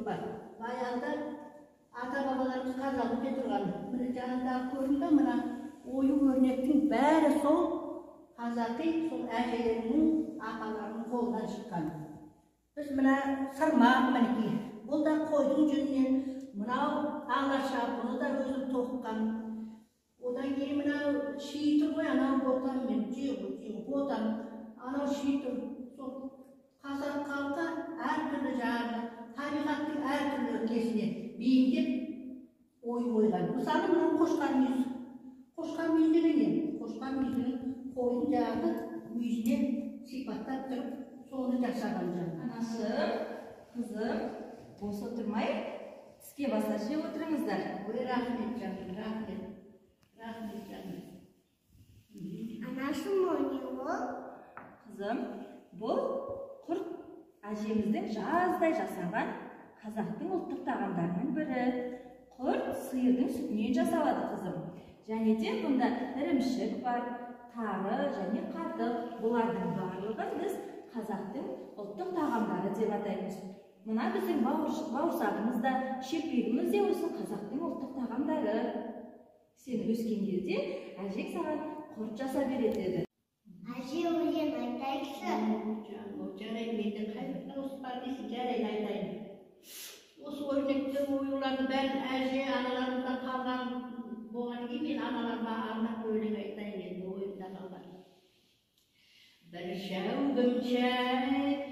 бар. Баяғыда ата-бабаларымыз қазақ үйде тұрған. Міне, жанындағы көрдің бе, мына ою өрнектің бәрі сол қазақи, сол әжелерінің, апаларының қолынан шыққан. Біз мына сырмақ, мінекей, бұл да қойдың жүнінен, мынау алаша, бұны да өзім тоқыған. Одан кейін мынау ши тұр ғой, анау ботам мен, түйе ботам, анау ши тұр. Сол қазақ халқы әртүрлі жаңағы табиғаттың әртүрлі несіне бейімдеп ой ойған. Мысалы, мынау қошқар мүйіз. Қошқар мүйіз деген не? Қошқар мүйізінің қойдың жаңағы мүйізіне сипаттап тұрып, соны жасаған жаңағы. Анашым, қызым, бос отырмай, тіске баса жеп отырыңыздар. Ой, рахмет, жаным, рахмет. Рахмет, жаным. Анашым, ол не ол? Қызым, бұл құрт, әжеміздің жаздай жасаған қазақтың ұлттық тағамдарының бірі. Құрт сиырдың сүтінен жасалады, қызым. Және де бұнда ірімшік бар, тары және қатық. Бұлардың барлығын біз қазақтың ұлттық тағамдары деп атаймыз. Мына біздің бауырсағымыз да, шелпегіміз де осы қазақтың ұлттық тағамдары. Сен өскен кезде әжең саған құрт жасап береді еді. Әже, өлең айтайықшы. Жарайды, менде қай дауыс бар дейсің, жарайды, айтайын. Осы өрнекті оюлардың бәрін әже аналарымыздан қалған болғаннан кейін мен аналарыма арнап өлең айтайын енді, ойымда қалған. Бір шәугім шәй